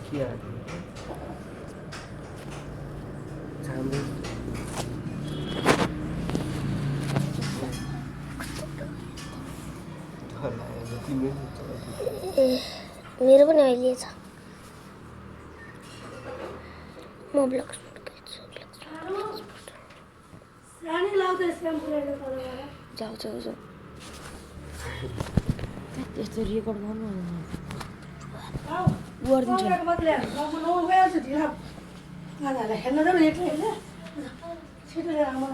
किया चांदी मेरो पनि अहिले छ म ब्लग सुट गर्छु रानी लाउँदै स्याम्पु ल्याएर कलर जाऊ जाऊ जाऊ त्यस्तो रेकर्ड गर्नु गरिदिन्छ बदले म गइहाल्छु ढिला नानीहरूलाई हेर्न जाउँ एक्लै होइन छिटो ल्याएर आमा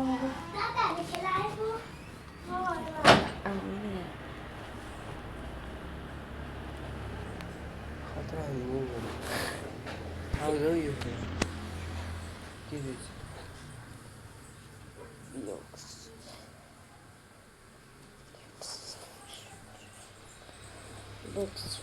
खतरा हो आउँछ यो के दिन्छ books.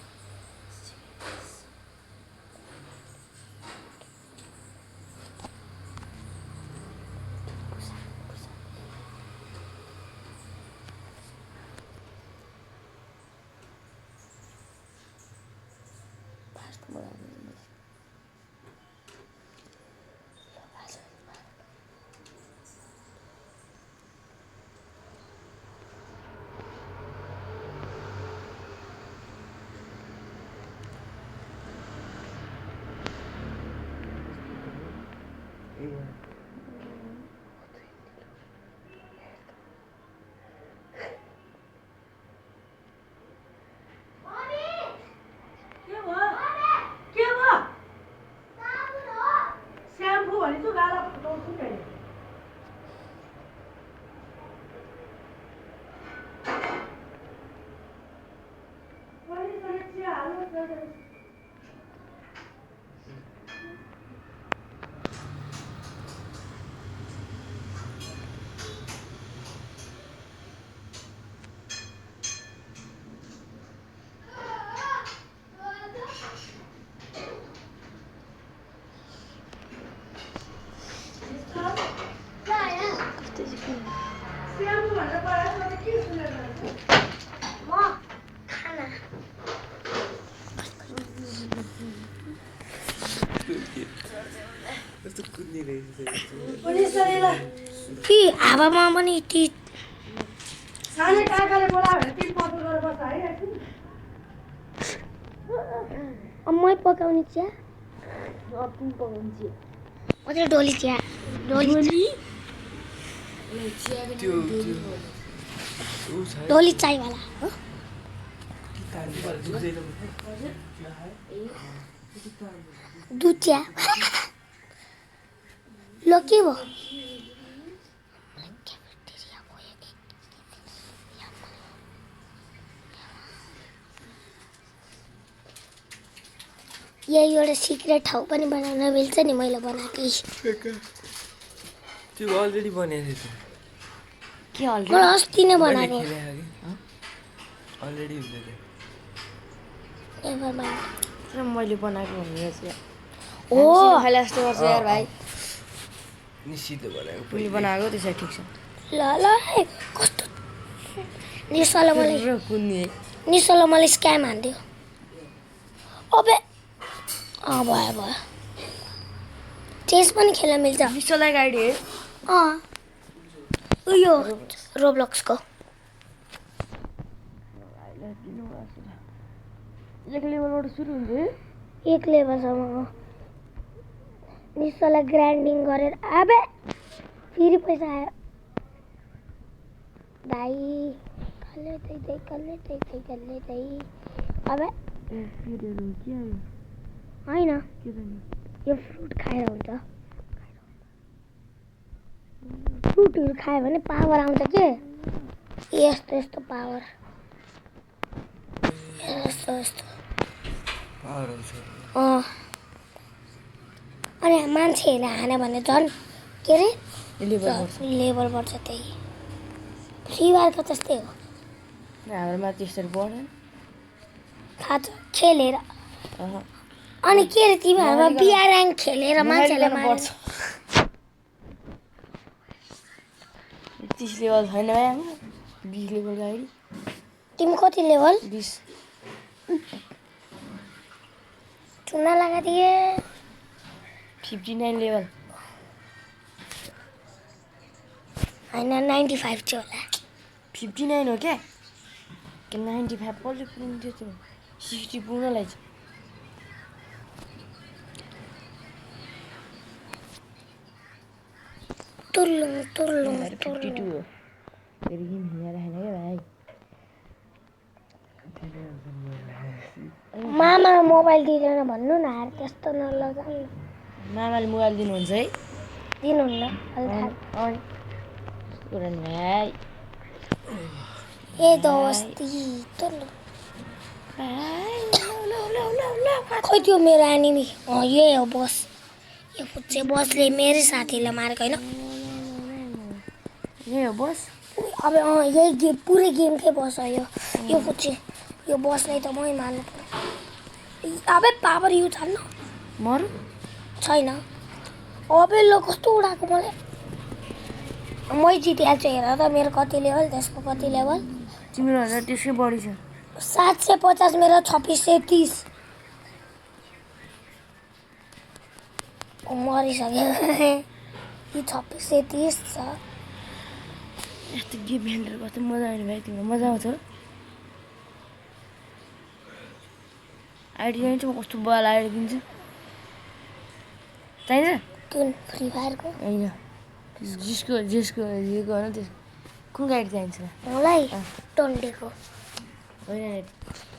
स्याम्पु भनेको गाला फुटाउँछु नि स्याम्पु भनेर पढाएर के सुनेर म खाना कस्तो कुद्ने रहेछ पनि शरीरलाई कि हावामा पनि ती सानो काकाले बोलायो भने तिन पत्तो गरेर बस्छ है एकछिन मै पकाउने चिया Aku pengkunci. म चाहिँ डोली चिया डोली त्यो डोली चायवाला हो दुध चिया लो के भयो यही एउटा सिक्रेट ठाउँ पनि बनाउन मिल्छ नि मैले बनाएकै त्यो अलरेडी बनाएको थियो के अलरेडी मैले अस्ति नै बनाएको अलरेडी हुन्छ त्यो नेभर माइन्ड तर मैले बनाएको भन्ने चाहिँ हो खाली जस्तो गर्छ यार भाइ निश्चित बनाएको मैले बनाएको त्यसै ठिक छ ल ल है, कस्तो कुन्ने निसोले मलाई स्क्याम हान्दियो अबे भयो भयो चेस पनि खेल्न मिल्छ विश्वलाई गाडी है उयो रोब्लक्सको एक लेभलबाट सुरु हुन्छ है एक लेभलसम्म निसोलाई ग्राइन्डिङ गरेर अबे फेरि पैसा आयो दाइ कल्ले तै अबे होइन यो फ्रुट खाएर हुन्छ फ्रुटहरू खायो भने पावर आउँछ के यस्तो यस्तो पावर यस्तो यस्तो अनि मान्छेहरूले हान्यो भने झन् के अरे लेभल बढ्छ त्यही फ्री फायरको त्यस्तै हो हाम्रोमा त्यसरी बढ्यो थाहा छ खेलेर अनि के अरे तिमीहरूमा बिआर ऱ्याङ्क खेलेर मान्छेले मार्छ 30 लेभल छैन भाइ हाम्रो 20 लेभल गाडी तिमी कति लेभल 20 चुना लगाइदिए 59 लेभल होइन 95 चाहिँ होला 59 हो क्या 95 कसले पुग्थ्यो त्यो 60 पुग्नलाई चाहिँ तुल्लुङ तुल्लुङ 52 हो फेरि गेम हिँडेर होइन क्या भाइ मामा मोबाइल दिँदैन भन्नु न यार त्यस्तो नलगाउनु मामाले मोबाइल दिनुहुन्छ है दिनुहुन्न पुरानो भाइ ए दोस्ती तुल्लुङ खोइ त्यो मेरो एनिमी यही हो बस यो फुच्चे बसले मेरै साथीलाई मारेको होइन यही हो बस अब यही गेम पुरै गेमकै बस हो यो फुच्चे यो बसलाई त मै मार्नु पर्यो अबे पावर युज हाल्नु मरु छैन अबे ल कस्तो उडाएको मलाई मै जितिहाल्छु हेर त मेरो कति लेभल त्यसको कति लेभल तिम्रो भन्दा त्यसकै बढी छ 750 मेरो 2630 मरिसक्यो यी 2630 छ यस्तो गेम ह्यान्डल कस्तो मजा आउने भाइ तिम्रो मजा आउँछ आइडी चाहिन्छ म कस्तो बल आइडी दिन्छु चाहिन्छ कुन फ्री फायरको होइन जसको जेको होइन त्यस कुन आइडी चाहिन्छ मलाई टन्डेको होइन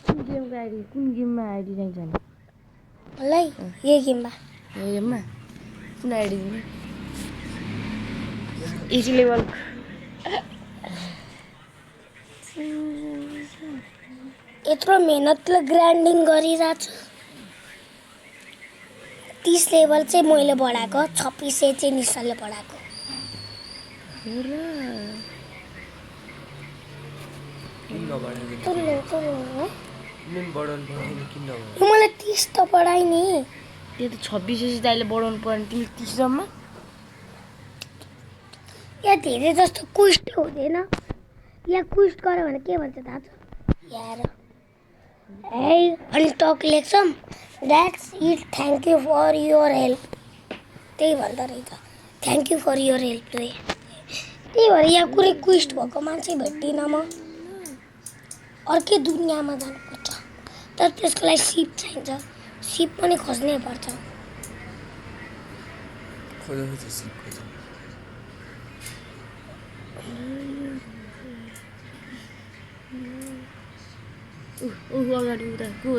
कुन गेमको आइडी कुन गेममा आइडी चाहिन्छ भने मलाई यही गेममा यो गेममा कुन आइडी दिने 80 लेभल यत्रो मेहनतले ग्राइन्डिङ गरिरहेको छु 30 लेभल चाहिँ मैले बढाएको 2600 चाहिँ निशाले बढाएको किन नबढाएको तुल्लुङ मेन बढाउनु पर्दैन किन नबढाएको यो मलाई 30 त बढाइ नि त्यो त 26 दाइले बढाउनु पर्ने तिमीले 30 जम्मा यहाँ धेरै जस्तो क्विस्ट हुँदैन यहाँ क्विस्ट गर्यो भने के भन्छ थाहा छ यार है अनि टक लेख्छौँ that's it thank you for your help त्यही भन्दो रहेछ thank you for your help रे त्यही भएर यहाँ कुनै क्विस्ट भएको मान्छे भेट्दिनँ म अर्कै दुनियाँमा जानुपर्छ तर त्यसको लागि सिप चाहिन्छ सिप पनि खोज्नै पर्छ खोज्नु छ सिप खोज्नु अगाडि उता को हो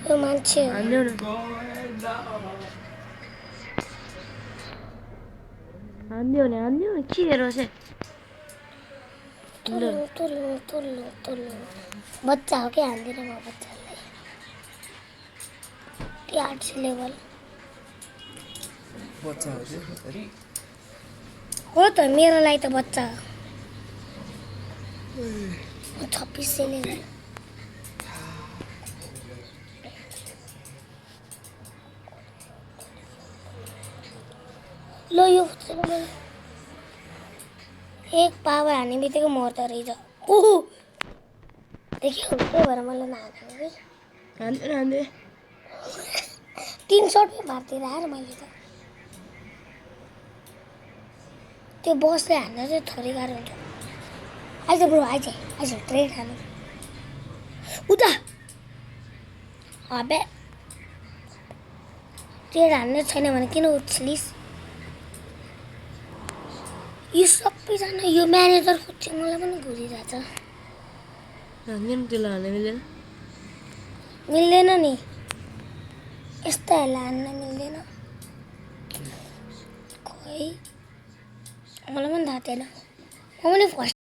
यो मान्छे हो। हान्देऊ न हान्देऊ न के हेर चाहिँ तुल्लु बच्चा हो क्या हान्दिनँ म बच्चालाई त्यो 800 लेभल बच्चा हो त्यो अरे हो त मेरो लागि त बच्चा 2600 लेभल लो यो एक पावर हान्ने बित्तिकै मर्दो रहेछ ओहो देख्यो त्यही भएर मलाई नहानेको कि हान्दे 3 शटमै भारतिर आएर मैले त त्यो बसले हान्दा चाहिँ थोरै गाह्रो हुन्छ आइज ब्रो आइज ट्रेड हाल्नु उता अबे ट्रेड हान्ने छैन भने किन उछलिस यो सबैजना यो म्यानेजर खोज्छ मलाई पनि घुरिरहेछ हान्दैन त्यसलाई हाल्न मिल्दैन मिल्दैन नि यस्ताहरूलाई हान्न मिल्दैन खोइ मलाई पनि थाहा थिएन म पनि फर्स्ट